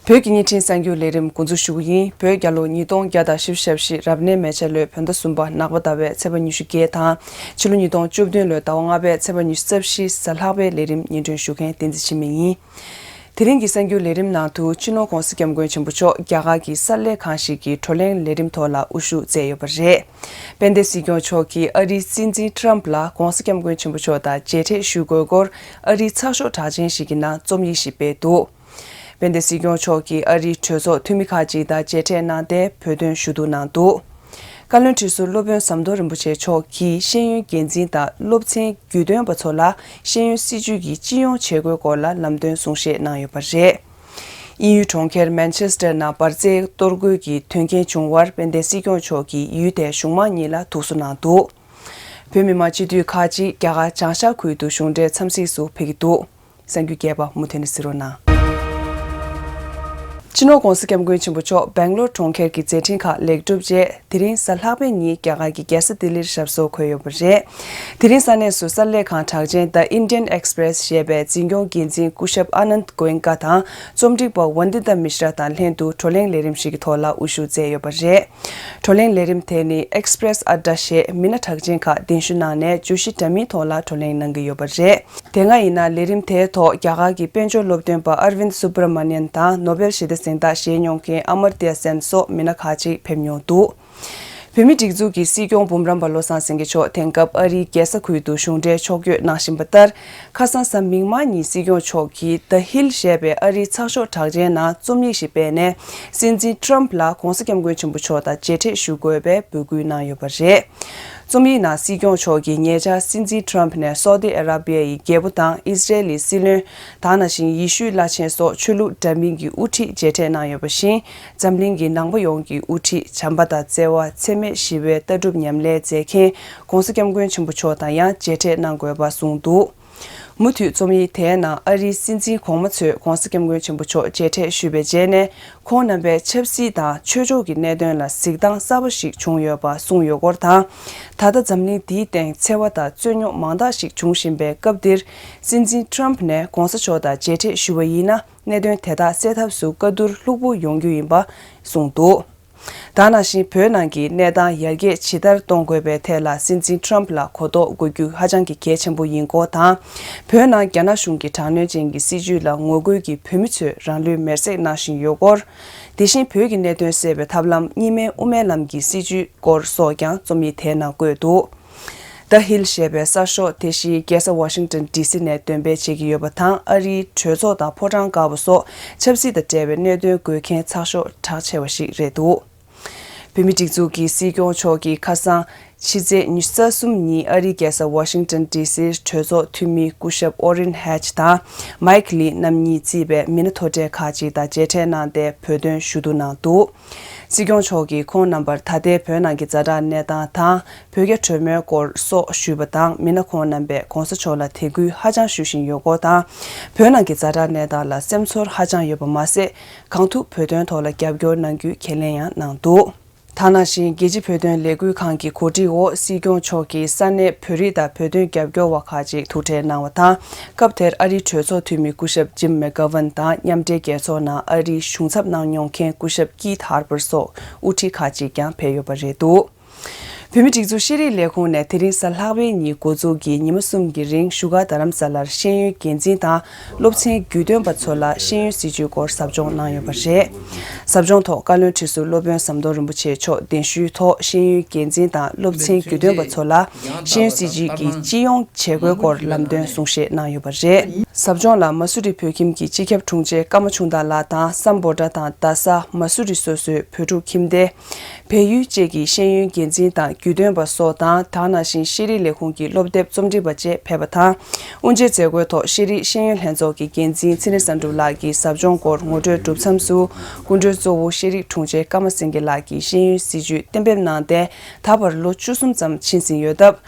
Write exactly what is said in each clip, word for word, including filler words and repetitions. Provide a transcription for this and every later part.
བོད་ཀྱི་བརྙན་འཕྲིན་གསར་འགྱུར་ལས་རིམ་འགོ་འཛུགས་ཞུ་གི་ཡིན། བོད་རྒྱལ་ལོ་ཉིས་སྟོང་བརྒྱ་དང་བཞི་བཅུ་ཞེ་བཞི་རབ་གནས་མེ་བྱ་ལོའི་བོད་ཟླ་གསུམ་པ་ནག་པ་ཟླ་བའི་ཚེས་པ་ཉི་ཤུ་བརྒྱད་དང་། ཕྱི་ལོ་ཉིས་སྟོང་བཅུ་བདུན་ལོའི་ཟླ་བ་ལྔ་པའི་ཚེས་པ་ཉི་ཤུ་རྩ་བཞི་གཟའ་ལྷག་པའི་ལས་རིམ་སྙན་སྒྲོན་ཞུ་མཁན་བསྟན་འཛིན་འཆི་མེད་ཡིན། དེ་རིང་གི་གསར་འགྱུར་ལས་རིམ་ནང་དུ། སྤྱི་ནོར་༧གོང་ས་༧སྐྱབས་མགོན་ཆེན་པོ་མཆོག་རྒྱ་གར་གྱི་གསར་ལས་ཁང་ཞིག་གི་བགྲོ་གླེང་ལས་རིམ་ཐོག་ལ་དབུ་བཞུགས་མཛད་ཡོད་པ་རེད། དཔལ་ལྡན་སྲིད་སྐྱོང་མཆོག་གིས་ཨ་རིའི་སྲིད་འཛིན་ཊརམཕ་ལ་༧གོང་ས་༧སྐྱབས་མགོན་ཆེན་པོ་མཆོག་དང་མཇལ་འཕྲད་ཞུ་དགོས་སྐོར། ཨ་རིའི་ཚགས་ཤོག་གྲགས་ཅན་ཞིག་གི་ནང་རྩོམ་ཡིག་ཞིག་སྤེལ་འདུག་དཔལ་ལྡན་སྲིད་སྐྱོང་མཆོག་གིས་ཨ་རིའི་གྲོས་ཚོགས་འཐུས་མི་ཁག་ཅིག་དང་མཇལ་འཕྲད་གནང་སྟེ་བོད་དོན་ཞུ་གཏུག་གནང་འདུག་བཀའ་བློན་ཁྲི་ཟུར་སློབ་དཔོན་ཟམ་གདོང་རིན་པོ་ཆེ་མཆོག་གིས་ཤེས་ཡོན་འགན་འཛིན་དང་སློབ་ཚན་བརྒྱུད་སྟོན་པ་ཚོ་ལ་ཤེས་ཡོན་སྲིད་བྱུས་ཀྱི་སྤྱི་ཡོངས་བྱེད་སྒོའི་སྐོར་ལ་ལམ་སྟོན་གསུང་བཤད་གནང་ཡོད་པ་རེད། དབྱིན་ཡུལ་གྲོང་ཁྱེར་མན་ཆེ་སི་ཊར་ནང་འབར་རྫས་གཏོར་རྒོལ་གྱི་དོན་རྐྱེན་བྱུང་བར་དཔལ་ལྡན་སྲིད་སྐྱོང་མཆོག་གིས་ཡུལ་དེའི་གཞུང་མང་གཉིས་ལ་ཐུགས་གསོ་གནང་འདུག་བོད་མི་མང་སྤྱི་འཐུས་ཁག་ཅིག་རྒྱ་གར་བྱང་ཤར་ཁུལ་དུ་གཞུང་འབྲེལ་འཚམས་གཟིགས་སུ་ཕེབས་ཀྱི་འདུག་གསར་འགྱུར་རྒྱས་པ་མུ་མཐུད་ནས་གཟིགས་རོགས་གནང་། སྤྱི་ནོར་༧གོང་ས་༧སྐྱབས་མགོན་ཆེན་པོ་མཆོག་སྦེང་ལོར་གྲོང་ཁྱེར་གྱི་མཛད་འཕྲིན་ཁག་ལེགས་གྲུབ་རྗེས། དེ་རིང་གཟའ་ལྷག་པའི་ཉིན་རྒྱ་གར་གྱི་རྒྱལ་ས་ལྡི་ལིར་ཞབས་སོར་འཁོད་ཡོད་པ་རེད། དེ་རིང་ས་གནས་སུ་གསར་ལས་ཁང་གྲགས་ཅན་The Indian Express ཞེས་པའི་འཛིན་སྐྱོང་འགན་འཛིན་སྐུ་ཞབས་ཨ་ནནྡ་གོ་ཨེན་ཀ་དང་རྩོམ་སྒྲིག་པ་ཝན་དི་ཏཱ་མིཤྲ་དང་ལྷན་དུ་བགྲོ་གླེང་ལས་རིམ་ཞིག་གི་ཐོག་ལ་དབུ་བཞུགས་མཛད་ཡོད་པ་རེད། བགྲོ་གླེང་ལས་རིམ་དེ་ནི་Express Adda ཞེས་མི་སྣ་གྲགས་ཅན་ཁག་གདན་ཞུ་གནང་ནས་བརྗོད་གཞི་འདྲ་མིན་ཐོག་ལ་བགྲོ་གླེང་གནང་གི་ཡོད་པ་རེད། དེ་སྔ་ཡིན་ན་ལས་རིམ་དེའི་ཐོག་རྒྱ་གར་གྱི་དཔལ་འབྱོར་སློབ་སྟོན་པ་ཨར་ཝིན་སུབ་ར་མ་ནི་ཡན་དང་ནོ་བེལ་ཞི་བདེ་གཟེངས་རྟགས་བཞེས་མྱོང་མཁན་ཨ་མར་ཏྱ་སེན་སོགས་མི་སྣ་ཁག་ཅིག་ཕེབས་མྱོང་འདུག་བོད་མིའི་སྒྲིག་འཛུགས་ཀྱི་སྲིད་སྐྱོང་འབུམ་རམས་པ་བློ་བཟང་སེང་གེ་མཆོག་དེང་སྐབས་ཨ་རིའི་རྒྱལ་ས་ཁུལ་དུ་གཞུང་འབྲེལ་ཕྱོགས་བསྐྱོད་གནང་བཞིན་པ་ལྟར། ཁ་སང་གཟའ་མིག་དམར་ཉིན་སྲིད་སྐྱོང་མཆོག་གིས་The Hill ཞེས་པའི་ཨ་རིའི་ཚགས་ཤོག་གྲགས་ཅན་ནང་རྩོམ་ཡིག་ཞིག་སྤེལ་ནས། སྲིད་འཛིན་ཊརམཕ་ལ་༧གོང་ས་༧སྐྱབས་མགོན་ཆེན་པོ་མཆོག་དང་མཇལ་འཕྲད་ཞུ་དགོས་པའི་འབོད་སྐུལ་གནང་ཡོད་པ་རེད། རྩོམ་ཡིག་ནང་སྲིད་སྐྱོང་མཆོག་གིས་ཉེ་ཆར་སྲིད་འཛིན་ཊརམཕ་ནས་སོ་ཏི་ཨ་ར་བི་ཡའི་རྒྱལ་པོ་དང་ཨི་སི་རེལ་ལི་སྲིད་བློན། ད་ནང་བཞིན་ཡེ་ཤུའི་བླ་ཆེན་སོགས་ཆོས་ལུགས་འདྲ་མིན་གྱི་དབུ་ཁྲིད་མཇལ་འཕྲད་གནང་ཡོད་པ་བཞིན། འཛམ་གླིང་གི་ནང་པ་ཡོངས་ཀྱི་དབུ་ཁྲིད། བྱམས་པ་དང་བརྩེ་བ། འཚེ་མེད་ཞི་བའི་ལྟ་གྲུབ་ཉམས་ལེན་མཛད་མཁན་༧གོང་ས་༧སྐྱབས་མགོན་ཆེན་པོ་མཆོག་དང་ཡང་མཇལ་འཕྲད་གནང་དགོས་པ་གསུངས་འདུག་མུ་མཐུད་རྩོམ་ཡིག་དེའི་ནང་ཨ་རིའི་སྲིད་འཛིན་གོང་མ་ཚོས་༧གོང་ས་༧སྐྱབས་མགོན་ཆེན་པོ་མཆོག་མཇལ་འཕྲད་ཞུས་པའི་རྗེས་ནས། ཁོང་རྣམ་པས་ཆབ་སྲིད་དང་ཆོས་ཕྱོགས་ཀྱི་གནད་དོན་ལ་གཟིགས་སྟངས་གསར་པ་ཞིག་བྱུང་ཡོད་པ་གསུངས་ཡོད་སྐོར་དང་། ད་ལྟ་འཛམ་གླིང་འདིའི་སྟེང་འཚེ་བ་དང་རྩོད་རྙོག་མང་དག་ཞིག་འབྱུང་བཞིན་པའི་སྐབས་འདིར། སྲིད་འཛིན་ཊརམཕ་ནས་༧གོང་ས་མཆོག་དང་མཇལ་འཕྲད་ཞུ་བ་ཡིན་ན། གནད་དོན་དེ་དག་སེལ་ཐབས་སུ་བཀའ་བསྡུར་ལྷུག་པོ་ཡོང་རྒྱུ་ཡིན་པ་གསུངས་འདུག་ད་ནང་བཞིན་བོད་ནང་གི་གནས་སྟངས་ཡར་རྒྱས་ཇི་ལྟར་གཏོང་དགོས་པའི་ཐད་ལ་སྲིད་འཛིན་ཊརམཕ་ལ་གོ་རྟོགས་དགོས་རྒྱུ་ཧ་ཅང་གི་གལ་ཆེན་པོ་ཡིན་སྐོར་དང་། བོད་ནང་རྒྱ་ནག་གཞུང་གི་དྲག་གནོན་ཅན་གྱི་སྲིད་བྱུས་ལ་ངོ་རྒོལ་གྱིས་བོད་མི་ཚོས་རང་ལུས་མེར་སྲེག་གནང་བཞིན་ཡོད་སྐོར། དེ་བཞིན་བོད་ཀྱི་གནད་དོན་སེལ་བའི་ཐབས་ལམ་གཉིས་སྨན་དབུ་མའི་ལམ་གྱི་སྲིད་བྱུས་སྐོར་སོགས་ཀྱང་རྩོམ་ཡིག་དེའི་ནང་བཀོད་འདུག་ད་ཧིལ་ཞེས་པའི་གསར་ཤོག་དེ་བཞིན་རྒྱལ་ས་ཝ་ཤིང་ཏོན་ཌི་སི་ནས་འདོན་སྤེལ་བྱེད་ཀྱི་ཡོད་པ་དང་། ཨ་རིའི་གྲོས་ཚོགས་དང་ཕོ་བྲང་དཀར་པོ་སོགས་ཆབ་སྲིད་དང་འབྲེལ་བའི་གནད་དོན་འགོད་མཁན་ཚགས་ཤོག་གྲགས་ཆེ་བ་ཞིག་རེད་འདུག་བོད་མིའི་སྒྲིག་འཛུགས་ཀྱི་སྲིད་སྐྱོང་མཆོག་གིས་ཁ་སང་ཕྱི་ཚེས་ཉི་ཤུ་རྩ་གསུམ་ཉིན་ཨ་རིའི་རྒྱལ་ས་ཝ་ཤིང་ཏོན་ཌི་སིར་གྲོས་ཚོགས་འཐུས་མི་སྐུ་ཞབས་ཨོ་རིན་ཧེཆ་དང་མཱིག་ལི་རྣམ་གཉིས་གཙོས་པའི་མི་སྣ་མཐོ་གྲས་ཁག་ཅིག་དང་མཇལ་འཕྲད་གནང་སྟེ་བོད་དོན་ཞུ་གཏུག་གནང་འདུག་སྲིད་སྐྱོང་མཆོག་གིས་ཁོང་རྣམ་པར་ད་ལྟའི་བོད་ནང་གི་ཛ་དྲག་གནས་སྟངས་དང་། བོད་རྒྱ་གྲོས་མོལ་སྐོར་སོགས་ཞུས་པ་དང་། མི་སྣ་ཁོང་རྣམ་པས་གོང་ས་མཆོག་ལ་དད་གུས་ཧ་ཅང་ཞུ་བཞིན་ཡོད་སྐོར་དང་། བོད་ནང་གི་ཛ་དྲག་གནས་སྟངས་ལ་སེམས་ཚོར་ཧ་ཅང་ཡོད་པ་མ་ཟད། གང་ཐུབ་བོད་དོན་ཐོག་ལ་རྒྱབ་སྐྱོར་གནང་རྒྱུའི་ཁས་ལེན་ཡང་གནང་འདུག་ད་ནང་བཞིན་རྒྱལ་སྤྱིའི་བོད་དོན་ལས་འགུལ་ཁང་གི་གོ་སྒྲིག་འོག་སྲིད་སྐྱོང་མཆོག་གིས་ས་གནས་བོད་རིགས་དང་བོད་དོན་རྒྱབ་སྐྱོར་བ་ཁག་ཅིག་ཐུག་འཕྲད་གནང་བ་དང་། སྐབས་དེར་ཨ་རིའི་གྲོས་ཚོགས་འཐུས་མི་སྐུ་ཞབས་ཇིམ་མེག་གྷ་ཝན་དང་མཉམ་འབྲེལ་རྒྱལ་ཚོགས་ནང་ཨ་རིའི་གཞུང་ཚབ་གནང་མྱོང་མཁན་སྐུ་ཞབས་ཀིཐ་ཧར་པར་སོགས་དབུ་ཁྲིད་ཁག་ཅིག་ཀྱང་ཕེབས་ཡོད་པ་རེད་འདུག་བོད་མིའི་སྒྲིག་འཛུགས་ཤེས་རིག་ལས་ཁུངས་ནས་དེ་རིང་གཟའ་ལྷག་པའི་ཉིན་འགོ་འཛུགས་ཀྱིས་ཉི་མ་གསུམ་གྱི་རིང་བཞུགས་སྒར་རྡ་རམ་ས་ལར་ཤེས་ཡོན་འགན་འཛིན་དང་སློབ་ཚན་བརྒྱུད་སྟོན་པ་ཚོ་ལ་ཤེས་ཡོན་སྲིད་བྱུས་སྐོར་ཟབ་སྦྱོང་གནང་ཡོད་པ་རེད། ཟབ་སྦྱོང་ཐོག་བཀའ་བློན་ཁྲི་ཟུར་སློབ་དཔོན་ཟམ་གདོང་རིན་པོ་ཆེ་མཆོག་གདན་ཞུའི་ཐོག་ཤེས་ཡོན་འགན་འཛིན་དང་སློབ་ཚན་བརྒྱུད་སྟོན་པ་ཚོ་ལ་ཤེས་ཡོན་སྲིད་བྱུས་ཀྱི་སྤྱི་ཡོངས་བྱེད་སྒོའི་སྐོར་ལམ་སྟོན་གསུང་བཤད་གནང་ཡོད་པ་རེད། ཟབ་སྦྱོང་ལ་མ་སུ་རི་བོད་ཁྱིམ་གྱི་སྤྱི་ཁྱབ་དྲུང་ཆེ་ཀརྨ་ཆུང་བདག་ལགས་དང་སམ་བྷོ་ཊ་དང་རྡ་ས། མ་སུ་རི་སོ་སོའི་བོད་ཕྲུག་ཁྱིམ་སྡེ། བལ་ཡུལ་བཅས་ཀྱི་ཤེས་ཡོན་འགན་འཛིན་དང་བརྒྱུད་སྟོན་པ་སོགས་དང་། ད་ག་ནང་བཞིན་ཤེས་རིག་ལས་ཁུངས་ཀྱི་སློབ་དེབ་རྩོམ་སྒྲིག་པ་བཅས་ཕེབས་པ་དང་། དབུ་འབྱེད་མཛད་སྒོའི་ཐོག་ཤེས་རིག་ཤེས་ཡོན་ལྷན་ཚོགས་ཀྱི་འགན་འཛིན་ཚེ་རིང་བསམ་གྲུབ་ལགས་ཀྱིས་ཟབ་སྦྱོང་སྐོར་ངོ་སྤྲོད་གྲུབ་མཚམས་སུ། སྐུ་མགྲོན་གཙོ་བོ་ཤེས་རིག་དྲུང་ཆེ་ཀརྨ་སེང་གེ་ལགས་ཀྱིས་ཤེས་ཡོན་སྲིད་བྱུས་གཏན་འབེབས་གནང་སྟེ་ད་བར་ལོ་བཅུ་གསུམ་ཙམ་ཕྱིན་ཟིན་ཡོད་སྟབས།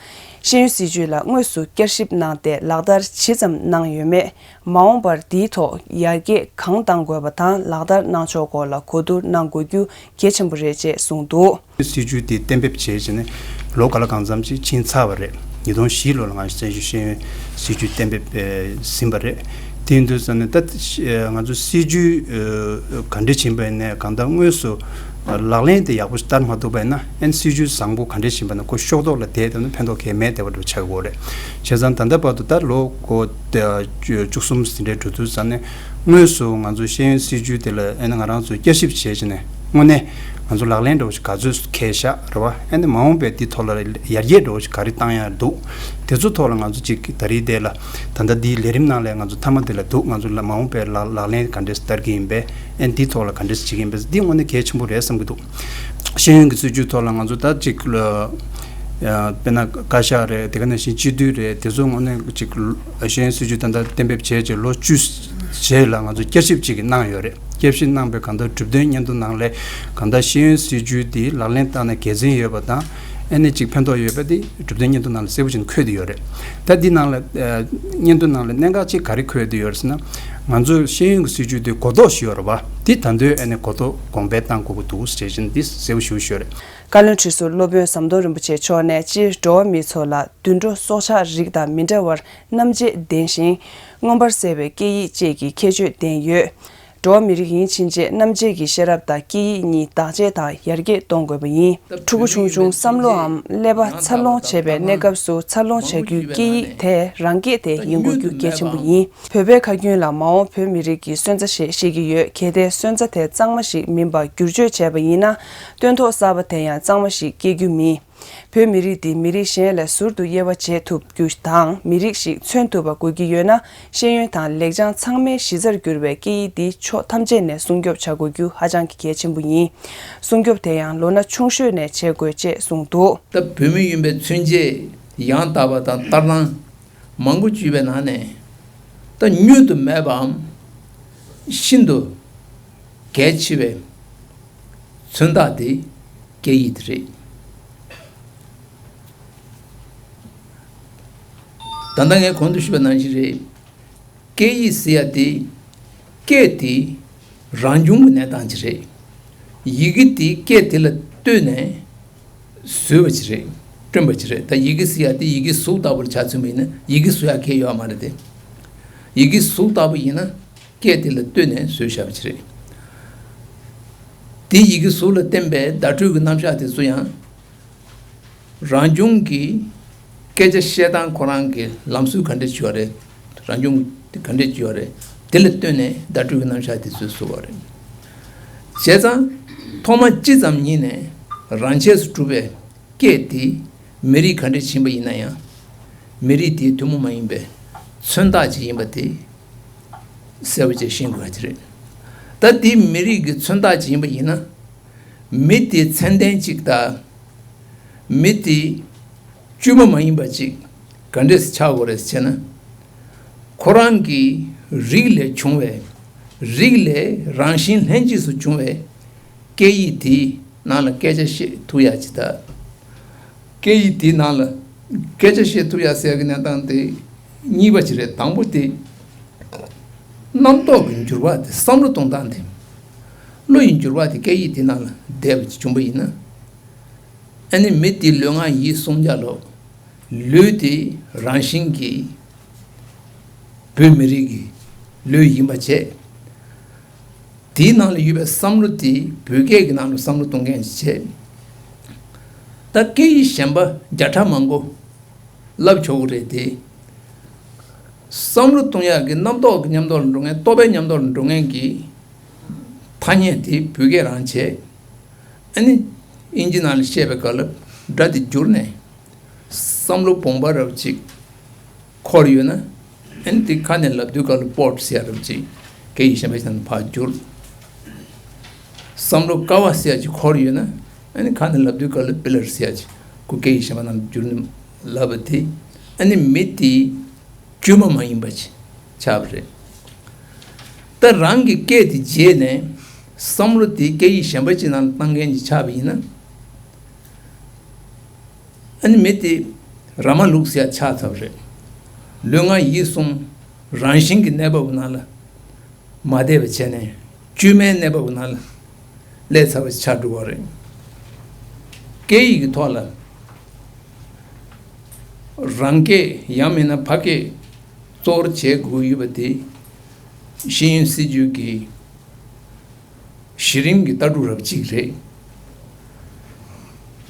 ཤེས་ཡོན་སྲིད་བྱུས་ལ་དངོས་སུ་བསྐྱར་ཞིབ་གནང་སྟེ་ལག་བསྟར་ཇི་ཙམ་གནང་ཡོད་མེད། མ་འོངས་པར་འདིའི་ཐོག་ཡར་རྒྱས་གང་གཏང་དགོས་པ་དང་ལག་བསྟར་གནང་ཕྱོགས་སྐོར་ལ་གོ་བསྡུར་གནང་དགོས་རྒྱུ་གལ་ཆེན་པོ་རེད་ཅེས་གསུངས་འདུག་སྲིད་བྱུས་དེ་གཏན་འབེབས་བྱས་བྱས་ནས་ལོ་ག་ལ་གང་འཚམ་ཅིག་ཕྱིན་ཚར་བ་རེད། ཉིས་སྟོང་བཞི་ལོ་ལ་ང་ཚོས་བཙན་བྱོལ་ཤེས་ཡོན་སྲིད་བྱུས་གཏན་འབེབས་ཟིན་པ་རེད། དེ་ཡིན་དུས་ཙང་ནས་ད་ང་ཚོ་སྲིད་ཇུས་ག་འདྲ་བྱིན་པ་ཡིན་ནའི་གང་ལྟར་དངོས་སུ་ལག་ལེན་དེ་ཡག་པོ་ཞིག་བསྟར་མ་ཐུབ་པ་ཡིན་ན། ཨན་སྲིད་ཇུས་བཟང་པོ་ག་འདྲ་བྱིན་པ་ན་ཁོ་ཤོག་ཐོག་ལ་བསྡད་དེ་ནི་ཕན་ཐོགས་གང་ཡང་མེད་བསྡད་པ་འདྲ་ཆགས་ཀྱི་ཡོད་རེད། བྱས་ཙང་ད་ལྟ་བར་དུ་ད་ལོ་འགོ་བཅུ་གསུམ་ཟིན་འདྲའི་འགྲོ་དུས་ཙང་ནས་དངོས་སུ་ང་ཚོ་ཤེས་ཡོན་སྲིད་ཇུས་དེ་ལ་ཨན་ང་རང་ཚོས་བསྐྱར་ཞིབ་བྱས་བྱས་ནས་དངོས་གནས་ང་ཚོ་ལག་ལེན་འདྲ་བོ་ཞིག་ག་ཚོད་འཁེལ་བཞག་རེད་བ། ཨ་ནི་མ་འོངས་པའི་འདི་ཐོག་ལ་ཡར་རྒྱས་འདྲ་བོ་ཞིག་ག་རེ་བཏང་ཡག་འདུག་དེ་ཚོ་ཐོག་ལ་ང་ཚོ་ཅིག་ད་རེས་དེ་ལ་ད་ལྟ་འདིའི་ལས་རིམ་ནང་ལ་ང་ཚོ་མཐའ་མ་དེ་ལ་འདུག་ང་ཚོ་ལ་མ་འོངས་པའི་ལག་ལག་ལེན་ག་འདྲས་བསྟར་གྱི་ཡིན་པས། ཨ་ནི་འདི་ཐོག་ལ་ག་འདྲས་བྱེད་ཀྱི་ཡིན་པས། འདི་དངོས་གནས་གལ་ཆེན་པོ་རེད་བསམ་གྱི་འདུག་ཤེས་ཡོན་གྱི་སྲིད་ཇུས་ཐོག་ལ་ང་ཚོ་ད་ཅིག་ལ་དཔེར་ན་བཀའ་ཤག་རེད། དེ་ག་ནང་བཞིན་སྤྱི་འཐུས་རེད། དེ་ཚོ་དངོས་གནས་ཅིག་ཤེས་ཡོན་སྲིད་ཇུས་ད་ལྟ་གཏན་འབེབས་བྱས་རྗེས་ལོ་བཅུ་རྗེས་ལ་ང་ཚོ་བསྐྱར་ཞིབ་ཅིག་གནང་ཡོད་རེད། བསྐྱར་ཞིབ་གནང་པའི་གང་ལྟར་གྲུབ་དོན་སྙན་ཐོ་ནང་ལ་གང་ལྟར་ཤེས་ཡོན་སྲིད་ཇུས་འདི་ལག་ལེན་བསྟར་ན་དགེ་མཚན་ཡོད་པ་དང་། ཨ་ནི་ཅིག་ཕན་ཐོགས་ཡོད་པ་འདི་གྲུབ་དོན་སྙན་ཐོ་ནང་ལ་གསལ་པོ་བྱས་ནས་འཁོད་བསྡད་ཡོད་རེད། ད་འདི་ནང་ལ་ཨ་སྙན་ཐོ་ནང་ལ་གནད་འགག་ཅིག་ག་རེ་འཁོད་བསྡད་ཡོད་རེད་ཟེར་ན། ང་ཚོའི་ཤེས་ཡོན་གྱི་སྲིད་ཇུས་འདི་གོ་རྟོགས་ཤིག་ཡོད་རེད་བ། འདི་ད་དུང་ཨ་ནི་གོ་རྟོགས་གོང་འཕེལ་གཏང་དགོས་ཀྱི་འདུག་ཟེར་བཞིན་འདི་གསལ་པོ་ཞེ་པོ་ཞིག་ཡོད་རེད། བཀའ་བློན་ཁྲི་ཟུར་སློབ་དཔོན་ཟམ་གདོང་རིན་པོ་ཆེ་མཆོག་ནས་སྤྱིར་འགྲོ་བ་མི་ཚོ་ལ་དུད་འགྲོ་སྲོག་ཆགས་རིགས་དང་མི་འདྲ་བར་རྣམ་དཔྱོད་ལྡན་ཞིང་། མངོན་པར་གསལ་བའི་སྐད་ཡིག་བཅས་ཀྱི་ཁྱད་ཆོས་ལྡན་ཡོད། འགྲོ་བ་མི་རིགས་ཡིན་ཕྱིན་ཆད་རྣམ་དཔྱོད་ཀྱི་ཤེས་རབ་དང་སྐད་ཡིག་གཉིས་བདག་གཅེས་དང་ཡར་རྒྱས་གཏོང་དགོས་པ་ཡིན། ཕྲུ་གུ་ཆུང་ཆུང་བསམ་བློའམ་ཀླད་པ་འཚར་ལོངས་བྱེད་པའི་གནས་སྐབས་སུ་འཚར་ལོངས་བྱ་རྒྱུའི་སྐད་ཡིག་དེ་རང་སྐད་དེ་ཡིན་དགོས་རྒྱུ་གལ་ཆེན་པོ་ཡིན། བོད་པའི་ཁ་རྒྱུན་ལ་མ་འོངས་བོད་མི་རིགས་ཀྱི་སོན་རྩ་ཞེས་བཤད་ཀྱི་ཡོད། གལ་ཏེ་སོན་རྩ་དེ་གཙང་མ་ཞིག་མིན་པར་བསྒྱུར་བཅོས་བྱས་པ་ཡིན་ན། སྟོན་ཐོག་གསར་པ་དེ་ཡང་གཙང་མ་ཞིག་སྐྱེ་རྒྱུ་མིན། བོད་མི་རིགས་འདི་མི་རིགས་གཞན་ལས་ཟུར་དུ་དབྱེ་བ་འབྱེད་ཐུབ་རྒྱུ་དང་མི་རིགས་ཤིག་མཚོན་ཐུབ་པ་དགོས་ཀྱི་ཡོད་ན། ཤེས་ཡོན་དང་ལེགས་བྱང་ཚང་མའི་གཞི་རྩར་གྱུར་པའི་སྐད་ཡིག་འདི་ཕྱོགས་ཐམས་ཅད་ནས་སྲུང་སྐྱོབ་བྱ་དགོས་རྒྱུ་ཧ་ཅང་གི་གལ་ཆེན་པོ་ཡིན། སྲུང་སྐྱོབ་དེ་ཡང་ལོ་ན་ཆུང་ཤོས་ནས་བྱེད་དགོས་ཅེས་གསུངས་འདུག་ད་བོད་མི་ཡིན་པའི་མཚོན་བྱེད་ཡང་དག་པ་དང་ལྟར་སྣང་མང་པོ་བརྒྱུད་པའི་ནང་ནས། ད་མྱུར་དུ་མེད་པའམ་ཤིན་ཏུ་གལ་ཆེ་བའི་མཚོན་རྟགས་དེ་སྐད་ཡིག་དེ་རེད། ད་ལྟ་ངས་གོང་དུ་ཞུས་པ་ནང་བཞིན་རེད། སྐད་ཡིག་ཟེར་ཡ་དེ་སྐད་དེ་རང་བྱུང་གི་གནས་སྟངས་ཅིག་རེད། ཡི་གེ་དེ་སྐད་དེ་ལ་ལྟོས་ནས་བཟོས་པ་ཅིག་རེད། བསྐྲུན་པ་ཅིག་རེད། ད་ཡི་གེ་ཟེར་ཡ་དེ་ཡི་གེ་གཟུགས་ལྟ་བུར་ཆ་མཚོན་པ་ཡིན་ན་ཡི་གེ་བཟོ་ཡ་གང་ཡང་ཡོད་མ་རེད་དེ། ཡི་གེ་གཟུགས་ལྟ་བུ་ཡིན་ན་སྐད་དེ་ལ་ལྟོས་ནས་བཟོས་བཞག་པ་ཅིག་རེད། དེ་ཡི་གེ་གཟུགས་ལ་བརྟེན་པའི་བརྡ་སྤྲོད་ཀྱི་རྣམ་གཞག་དེ་ཚོ་ཡང་། རང་བྱུང་གི་སྐད་ཆ་བཤད་སྟངས་ཁོ་རང་གི་ལམ་སྲོལ་ག་འདྲ་ཅིག་ཡོད་རེད། རང་བྱུང་གི་ག་འདྲ་ཅིག་ཡོད་རེད། དེ་ལ་ལྟོས་ནས་བརྡ་སྤྲོད་ཀྱི་རྣམ་གཞག་དེ་ཚོ་བཟོ་བ་རེད། བྱས་ཙང་ཐོག་མ་སྤྱི་ཙམ་ཉིད་ནས་རང་ཆས་སུ་གྲུབ་པའི་སྐད་དེ་མི་རིགས་ག་འདྲ་ཅིག་ཡིན་པ་ཡིན་ན་ཡང་། མི་རིགས་དེའི་ཐུན་མོང་མ་ཡིན་པའི་མཚོན་རྟགས་ཅིག་ཡིན་པ་དེ་གསལ་པོ་བྱས་ཤེས་དགོས་པ་ཅིག་རེད། ད་དེ་མི་རིགས་ཀྱི་མཚོན་རྟགས་ཅིག་ཡིན་པ་ཡིན་ན། མི་དེ་མཚན་ལྡན་གཅིག་དང་། མི་དེ་དཀྱུས་མ་མ་ཡིན་པ་ཅིག་ག་འདྲས་ཆགས་དགོས་རེད་ཟེར་ན། ཁོ་རང་གི་རིགས་ལས་བྱུང་བའི། རིགས་ལས་རང་བཞིན་ལྷན་སྐྱེས་སུ་བྱུང་བའི་སྐད་ཡིག་དེའི་ནང་ལ་སྐད་ཆ་བཤད་ཐུབ་ཡ་ཅིག་དང་། སྐད་ཡིག་དེའི་ནང་ལ་སྐད་ཆ་བཤད་ཐུབ་ཡ་ཟེར་གྱི་གནས་སྟངས་དེ་གཉིས་པ་ཅིག་རེད། དང་པོ་དེ་རྣམ་རྟོག་གི་འགྱུར་བ་དེ། བསམ་བློ་གཏོང་སྟངས་དེ། བློ་ཡི་འགྱུར་བ་དེ་སྐད་ཡིག་དེའི་ནང་ལ་བསྡད་པ་ཅིག་བྱུང་པ་ཡིན་ན། ཨ་ནི་མི་དེའི་ལུས་ངག་ཡིད་གསུམ་ཆ་ལོ། ལུས་དེ་རང་བཞིན་གྱིས་བོད་མི་རིགས་ཀྱི་ལུས་ཡིན་པ་བྱས། དེའི་ནང་ལ་ཡོད་པའི་བསམ་བློ་དེ་བོད་སྐད་ཀྱི་ནང་ལ་བསམ་བློ་གཏོང་མཁན་ཞིག་བྱས། ད་སྐད་ཡིག་གཞན་པ་བརྒྱ་ཕྲག་མང་པོ་བསླབ་ཆོག་གི་རེད་དེ། བསམ་བློ་གཏོང་ཡག་གི་རྣམ་རྟོག་གི་མཉམ་དུ་ལ་འགྲོ་མཁན། རྟོག་པའི་མཉམ་དུ་ལ་འགྲོ་མཁན་གྱི་ཐ་སྙད་དེ་བོད་སྐད་རང་བྱས། ཨ་ནི་ཨིན་ཇི་ནང་ལ་བཤད་པའི་སྐབས་ལ་སྒྲ་དེ་བསྒྱུར་ནས། བསམ་བློ་བོང་བ་རབ་ཅིག་འཁོར་ཡོད་ན། ཨ་ནི་དེ་ཁ་ནས་ལབ་དུས་སྐབས་ལ་པོཊ་ཟེར་ཡ་རབ་ཅིག་སྐད་ཡིག་གཞན་པ་ཞིག་ནང་ཕར་བསྒྱུར། བསམ་བློ་དཀའ་བ་ཟེར་ཡ་ཅིག་འཁོར་ཡོད་ན། ཨ་ནི་ཁ་ནས་ལབ་དུས་སྐབས་ལ་པི་ལར་ཟེར་ཡ་ཅིག་ཁོ་སྐད་ཡིག་གཞན་པ་ནང་བསྒྱུར་ནས་ལབ་པ་དེ། ཨ་ནི་མི་དེའི་དཀྱུས་མ་མ་ཡིན་པ་ཅིག་ཆགས་པ་རེད། ད་རང་གི་སྐད་དེ་བརྗེད་ནས་བསམ་བློ་དེ་སྐད་ཡིག་གཞན་པ་ཅིག་ནང་བཏང་མཁན་ཅིག་ཆགས་པ་ཡིན་ན། ཨ་ནི་མི་དེ་ར་མ་ལུག་ཟེར་ཡ་ཆགས་ཚར་བ་རེད། ལུས་ངག་ཡིད་གསུམ་རང་བཞིན་གྱི་གནས་བབ་ནང་ལ་མ་བསྡད་པ་བྱས་ནས། དཀྱུས་མའི་གནས་བབ་ནང་ལ་སླེབས་ཚར་བ་ཞིག་ཆགས་འགྲོ་གི་རེད། སྐད་ཡིག་གི་ཐོག་ལ་རང་སྐད་ཡང་མིན་ན་ཕ་སྐད་གཙོ་བོར་བྱེད་དགོས་ཡོད་པ་དེ། ཤེས་ཡོན་སྲིད་བྱུས་ཀྱི་གཞི་རིམ་གྱི་ལྟ་གྲུབ་རབ་གཅིག་རེད།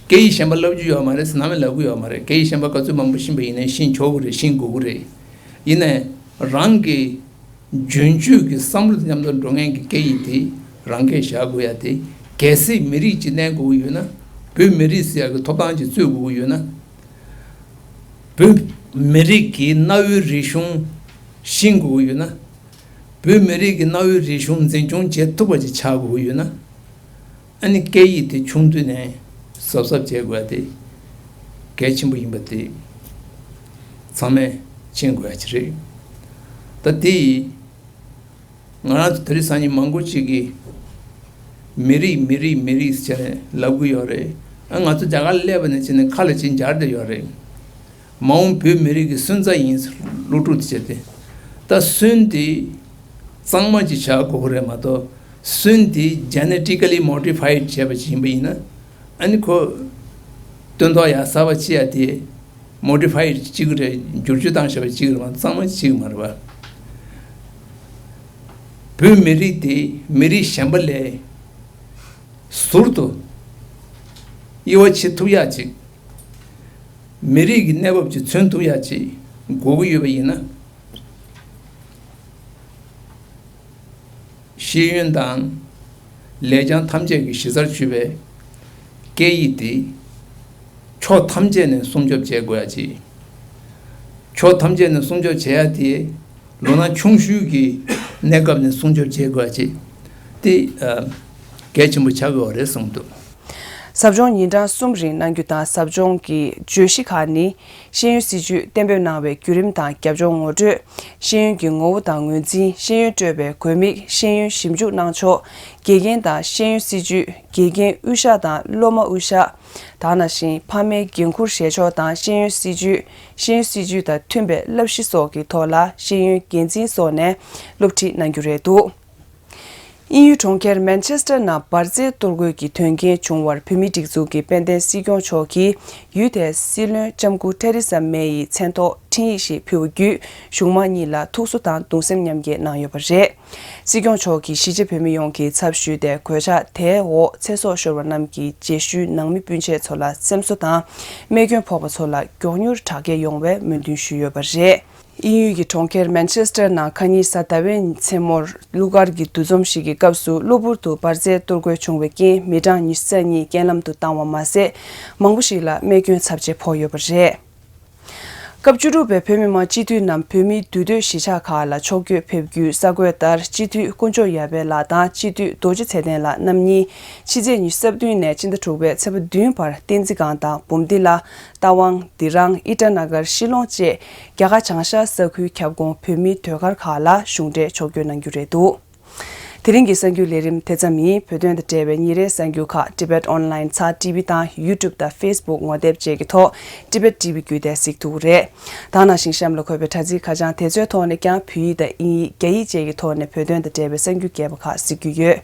སྐད་ཡིག་གཞན་པ་བསླབ་རྒྱུ་ཡོད་མ་རེད་ཟེར་ནམ་ཡང་ལབ་གི་ཡོད་མ་རེད། སྐད་ཡིག་གཞན་པ་ག་ཚོད་མང་པོ་ཤེས་པ་ཡིན་ནའི་ཤེས་ཆོག་གི་རེད། ཤེས་དགོས་ཀྱི་རེད། ཡིན་ནའི་རང་གི་རྒྱུན་སྤྱོད་ཀྱི་བསམ་བློ་དང་མཉམ་དུ་འགྲོ་མཁན་གྱི་སྐད་ཡིག་དེ་རང་སྐད་བཞག་དགོས་ཡ་དེ། གལ་སྲིད་མི་རིགས་ཅིག་གནས་དགོས་ཀྱི་ཡོད་ན། བོད་མི་རིགས་ཟེར་ཡ་གི་ཐོབ་ཐང་ཅིག་རྩོད་དགོས་ཀྱི་ཡོད་ན། བོད་མི་རིགས་ཀྱི་གནའ་བོའི་རིག་གཞུང་ཤེས་དགོས་ཀྱི་ཡོད་ན། བོད་མི་རིགས་ཀྱི་གནའ་བོའི་རིག་གཞུང་འཛིན་སྐྱོང་བྱེད་ཐུབ་པ་ཅིག་ཆགས་དགོས་ཀྱི་ཡོད་ན། ཨ་ནི་སྐད་ཡིག་དེ་ཆུང་དུས་ནས་གཟབ་གཟབ་བྱེད་དགོས་ཡ་དེ་གལ་ཆེན་པོ་ཡིན་པ་དེ་ཚང་མས་མཁྱེན་དགོས་ཡ་ཅིག་རེད། ད་དེ་ཡིས་ང་རང་ཚོ་དེ་རིང་སང་ཉིན་མང་པོ་ཅིག་གིས་མི་རིགས་མི་རིགས་མི་རིགས་ཟེར་ནས་ལབ་གི་ཡོད་རེད། ཨ་ང་ཚོ་རྒྱ་གར་ལ་སླེབས་པ་ནས་བྱས་ནས་ཁ་ལ་ཅིག་འབྱར་བསྡད་ཡོད་རེད། མ་འོངས་བོད་མི་རིགས་ཀྱི་སོན་རྩ་ཡིན་ཟེར་སློབ་ཕྲུག་དེ་བྱས་ཏེ། ད་སོན་དེ་གཙང་མ་ཅིག་བྱ་དགོས་ཀྱི་རེད་མ་གཏོགས། སོན་དེ་genetically modified བྱས་པ་ཅིག་ཡིན་པ་ཡིན་ན། ཨ་ནི་ཁོ་སྟོན་ཐོག་ཡག་གསར་པ་ཅིག་ཡ་དེ་modified བྱེད་ཀྱི་རེད། བསྒྱུར་བཅོས་བཏང་བཞག་པ་ཅིག་རེད་མ་གཏོགས་གཙང་མ་ཅིག་མ་རེད་པ། བོད་མི་རིགས་དེ་མི་རིགས་གཞན་པ་ལས་ཟུར་དུ་དབྱེ་བ་ཕྱེ་ཐུབ་ཡག་ཅིག་མི་རིགས་ཀྱི་གནས་བབ་ཅིག་མཚོན་ཐུབ་ཡག་ཅིག་དགོས་ཀྱི་ཡོད་པ་ཡིན་ན། ཤེས་ཡོན་དང་ལེགས་བྱང་ཐམས་ཅད་ཀྱི་གཞི་རྩར་གྱུར་པའི་སྐད་ཡིག་དེ་ཕྱོགས་ཐམས་ཅད་ནས་སྲུང་སྐྱོབ་བྱེད་དགོས་ཡ་ཅིག་ཕྱོགས་ཐམས་ཅད་ནས་སྲུང་སྐྱོབ་བྱེད་ཡ་དེ་ལོ་ན་ཆུང་ཤོས་ཀྱི་གནས་སྐབས་ནས་སྲུང་སྐྱོབ་བྱེད་དགོས་ཡ་ཅིག་དེ་ཨ་གལ་ཆེན་པོ་ཆགས་ཀྱི་ཡོད་རེད་གསུངས་འདུག་ཟབ་སྦྱོང་ཉིན་གྲངས་གསུམ་རིང་གནང་རྒྱུ་དང་། ཟབ་སྦྱོང་གི་བརྗོད་གཞི་ཁག་ནི། ཤེས་ཡོན་སྲིད་བྱུས་གཏན་འབེབས་གནང་བའི་བརྒྱུད་རིམ་དང་རྒྱབ་ལྗོངས་ངོ་སྤྲོད། ཤེས་ཡོན་གྱི་ངོ་བོ་དང་ངོས་འཛིན། ཤེས་ཡོན་སྤྲོད་པའི་དགོས་དམིགས། ཤེས་ཡོན་ཞིབ་འཇུག་གནང་ཕྱོགས། དགེ་རྒན་དང་ཤེས་ཡོན་སྲིད་བྱུས། དགེ་རྒན་དབུ་ཞྭ་དང་སློབ་མ་དབུ་ཞྭ། ད་ག་ནང་བཞིན་ཕ་མའི་འགན་འཁུར་བཞེས་ཕྱོགས་དང་ཤེས་ཡོན་སྲིད་བྱུས། ཤེས་ཡོན་སྲིད་བྱུས་དང་མཐུན་པའི་བསླབ་གཞི་སོགས་ཀྱི་ཐོག་ལ་ཤེས་ཡོན་འགན་འཛིན་སོགས་ནས་སློབ་ཁྲིད་གནང་རྒྱུ་རེད་འདུག་དབྱིན་ཡུལ་གྲོང་ཁྱེར་མན་ཆེ་སྟར་ནང་འབར་རྫས་གཏོར་རྒོལ་གྱི་དོན་རྐྱེན་བྱུང་བར་བོད་མིའི་སྒྲིག་འཛུགས་ཀྱི་དཔལ་ལྡན་སྲིད་སྐྱོང་མཆོག་གིས་ཡུལ་དེའི་སྲིད་བློན་ལྕམ་སྐུ་ཐེ་རེ་ས་མེ་ཡི་མཚན་ཐོག་འཕྲིན་ཡིག་ཞིག་ཕུལ་བ་བརྒྱུད། གཞུང་མང་གཉིས་ལ་ཐུགས་གསོ་དང་གདུང་སེམས་མཉམ་སྐྱེད་གནང་ཡོད་པ་རེད། སྲིད་སྐྱོང་མཆོག་གིས་གཞིས་བྱེས་བོད་མི་ཡོངས་ཀྱི་ཚབ་ཞུས་ཏེ། གོད་ཆག་དེའི་འོག་ཚེ་སྲོག་ཤོར་བ་རྣམས་ཀྱི་རྗེས་ཤུལ་ནང་མི་སྤུན་མཆེད་ཚོ་ལ་སེམས་གསོ་དང་། རྨས་སྐྱོན་ཕོག་པ་ཚོ་ལ་མགྱོགས་མྱུར་དྲག་སྐྱེད་ཡོང་བའི་སྨོན་འདུན་ཞུས་ཡོད་པ་རེད། དབྱིན་ཡུལ་གྱི་གྲོང་ཁྱེར་མན་ཆེ་སྟར་ནང་ཁ་ཉིན་གཟའ་ཟླ་བའི་མཚན་མོར་གླུ་གར་གྱི་འདུ་འཛོམས་ཤིག་གི་སྐབས་སུ་གློ་བུར་དུ་འབར་རྫས་གཏོར་རྒོལ་བྱུང་བའི་རྐྱེན་མི་གྲངས་ཉི་ཤུ་རྩ་གཉིས་རྐྱེན་ལམ་དུ་བཏང་བ་མ་ཟད། མང་པོ་ཞིག་ལ་རྨས་སྐྱོན་ཚབས་ཆེ་ཕོག་ཡོད་པ་རེད། སྐབས་བཅུ་དྲུག་པའི་བོད་མི་མང་སྤྱི་འཐུས་རྣམས་བོད་མིའི་འདུས་སྡོད་གཞིས་ཆགས་ཁག་ལ་ཕྱོགས་བསྐྱོད་ཕེབས་རྒྱུའི་གསར་འགོད་ལྟར། སྤྱི་འཐུས་དཀོན་མཆོག་ཡར་འཕེལ་ལགས་དང་སྤྱི་འཐུས་རྡོ་རྗེ་ཚེ་བརྟན་ལགས་རྣམ་གཉིས་ཕྱི་ཚེས་ཉི་ཤུ་རྩ་བདུན་ནས་སྤྱི་ཟླ་དྲུག་པའི་ཚེས་པ་བདུན་བར་བསྟན་འཛིན་སྒང་དང་འབུམ་སྡེ་ལ། རྟ་དབང་། དི་རང་། ཨི་ཊ་ན་གར། ཤི་ལོང་བཅས་རྒྱ་གར་བྱང་ཤར་ས་ཁུལ་ཁྱབ་ཁོངས་བོད་མིའི་ཟློས་གར་ཁག་ལ་གཞུང་འབྲེལ་ཕྱོགས་བསྐྱོད་གནང་རྒྱུ་རེད་འདུག་དེ་རིང་གི་གསར་འགྱུར་ལས་རིམ་དེ་ཙམ་ཡིན། བོད་དོན་དང་འབྲེལ་བའི་ཉིན་རེའི་གསར་འགྱུར་ཁག་Tibet Online ཚར་ཊི་ཝི་དང་ཡུ་ཊུབ་དང་ཕེ་སི་བུག་ངོ་དེབ་བཅས་ཀྱི་ཐོག་Tibet T V བརྒྱུད་དེ་གཟིགས་ཐུབ་ཀྱི་རེད། ད་ག་ནང་བཞིན་གཤམ་ལ་འཁོད་པའི་དྲ་ཚིགས་ཁ་བྱང་དེ་ཚོའི་ཐོག་ནས་ཀྱང་བོད་ཡིག་དང་དབྱིན་ཡིག་རྒྱ་ཡིག་བཅས་ཀྱི་ཐོག་ནས་བོད་དོན་དང་འབྲེལ་བའི་གསར་འགྱུར་རྒྱས་པ་ཁག་གཟིགས་རྒྱུ་ཡོད།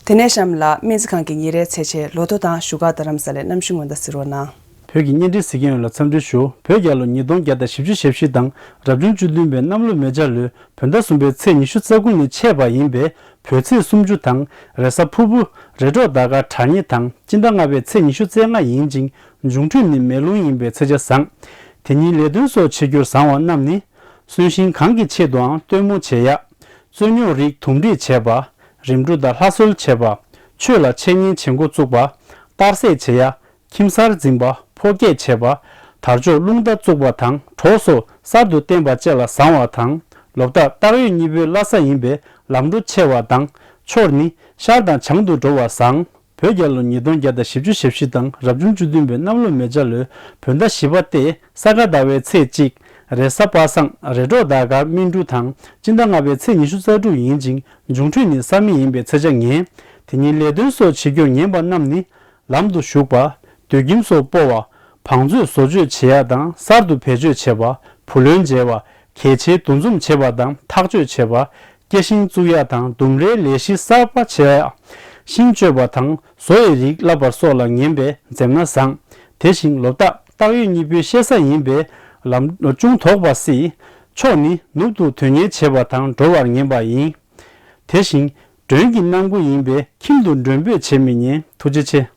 དེ་ནས་གཤམ་ལ་སྨན་རྩིས་ཁང་གི་ཉིན་རེའི་ཚེས་ཆེན་ལོ་ཐོ་དང་བཞུགས་སྒར་རྡ་རམ་ས་ལའི་གནམ་གཤིས་སྔོན་བརྡ་གཟིགས་རོགས་གནང་། བོད་ཀྱི་བརྙན་འཕྲིན་གཟིགས་མཁན་ཡོངས་ལ་འཚམས་འདྲི་ཞུ། བོད་རྒྱལ་ལོ་ཉིས་སྟོང་བརྒྱ་དང་བཞི་བཅུ་ཞེ་བཞི་དང་རབ་བྱུང་བཅུ་བདུན་པའི་གནམ་ལོ་མེ་བྱ་ལོའི་བོད་ཟླ་གསུམ་པའི་ཚེས་ཉི་ཤུ་རྩ་དགུ་ནས་ཆད་པ་ཡིན་པའི་བོད་ཚེས་སུམ་ཅུ་དང་། རེས་གཟའ་ཕུར་བུ། རེས་གྲོགས་ཟླ་སྐར་དྲ་ཉེ་དང་སྤྱི་ཟླ་ལྔ་པའི་ཚེས་ཉི་ཤུ་རྩ་ལྔ་ཡིན་ཅིང་། འབྱུང་འཕྲོད་ནི་མེ་རླུང་ཡིན་པའི་ཚེས་ཆ་བཟང་། དེ་ཉིན་ལས་དོན་སོགས་བྱེད་རྒྱུར་བཟང་བ་རྣམས་ནི། གསོན་གཤིན་གང་གི་ཆེད་དུའང་སྟོན་མོ་བྱེད་ཡག་རྩོད་རྙོག་རིགས་དུམ་སྒྲིག་བྱེད་པ། རིམ་གྲོ་དང་ལྷ་གསོལ་བྱེད་པ། ཆོས་ལ་འཆད་ཉན་བྱེད་འགོ་བཙུགས་པ། གཏར་སྲེག་བྱེད་ཡག་ཁྱིམ་གསར་འཛིན་པ། ཕོ་སྐྱེས་བྱེད་པ། དར་ལྕོག་རླུང་རྟ་བཙུགས་པ་དང་གྲོགས་སོགས་གསར་དུ་བསྟེན་པ་བཅས་ལ་བཟང་བ་དང་། ལོ་རྟགས་སྟག་ཡོས་གཉིས་པོའི་བླ་གཟའ་ཡིན་པས་ལམ་འགྲོ་ཆེ་བ་དང་། ཕྱོགས་ནི་ཤར་དང་བྱང་དུ་འགྲོ་བ་བཟང་། བོད་རྒྱལ་ལོ་ཉིས་སྟོང་བརྒྱ་དང་བཞི་བཅུ་ཞེ་བཞི་དང་རབ་བྱུང་བཅུ་བདུན་པའི་གནམ་ལོ་མེ་བྱ་ལོའི་བོད་ཟླ་བཞི་པ་སྟེ་ས་ག་ཟླ་བའི་ཚེས་གཅིག་རེས་གཟའ་པ་སངས། རེས་གྲོགས་ཟླ་སྐར་སྨིན་དྲུག་དང་སྤྱི་ཟླ་ལྔ་པའི་ཚེས་ཉི་ཤུ་རྩ་དྲུག་ཡིན་ཅིང་། འབྱུང་འཕྲོད་ནི་ས་མེ་ཡིན་པའི་ཚེས་ཆ་ངན། དེ་ཉིན་ལས་དོན་སོགས་བྱེད་རྒྱུར་ངན་པ་རྣམས་ནི། ལམ་དུ་ཞུགས་པ། སྡོད་ཁྱིམ་སོགས་སྤོ་བ། བང་མཛོད་བཟོ་བཅོས་བྱེད་ཡ་དང་གསར་དུ་བེད་སྤྱོད་བྱེད་པ། བུ་ལོན་འཇལ་བ། གལ་ཆེའི་འདུ་འཛོམས་བྱེད་པ་དང་ཐག་གཅོད་བྱེད་པ། སྐྱེ་ཤིང་བཙུགས་ཡ་དང་ལྡུམ་རའི་ལས་གཞི་གསར་པ་བྱེད་ཡ། ཤིང་གཅོད་པ་དང་བཟོ་ཡི་རིགས་བསླབ་པ་སོགས་ལ་ངན་པས་འཛེམ་ན་བཟང་། དེ་བཞིན་ལོ་རྟགས་སྟག་ཡོས་གཉིས་པོའི་ཤེས་གཟའ་ཡིན་པས་ལམ་ལོ་ཅུང་དོག་པ་སྲིད། ཕྱོགས་ནི་ནུབ་ཏུ་དོན་གཉེར་བྱེད་པ་དང་འགྲོ་བར་ངེས་པ་ཡིན། དེ་བཞིན་མགྲོན་གྱི་རྣམ་མགུར་ཡིན་པས་ཁྱིམ་དུ་མགྲོན་འབོད་བྱེད་མི་ཉན། ཐུགས་རྗེ་ཆེ།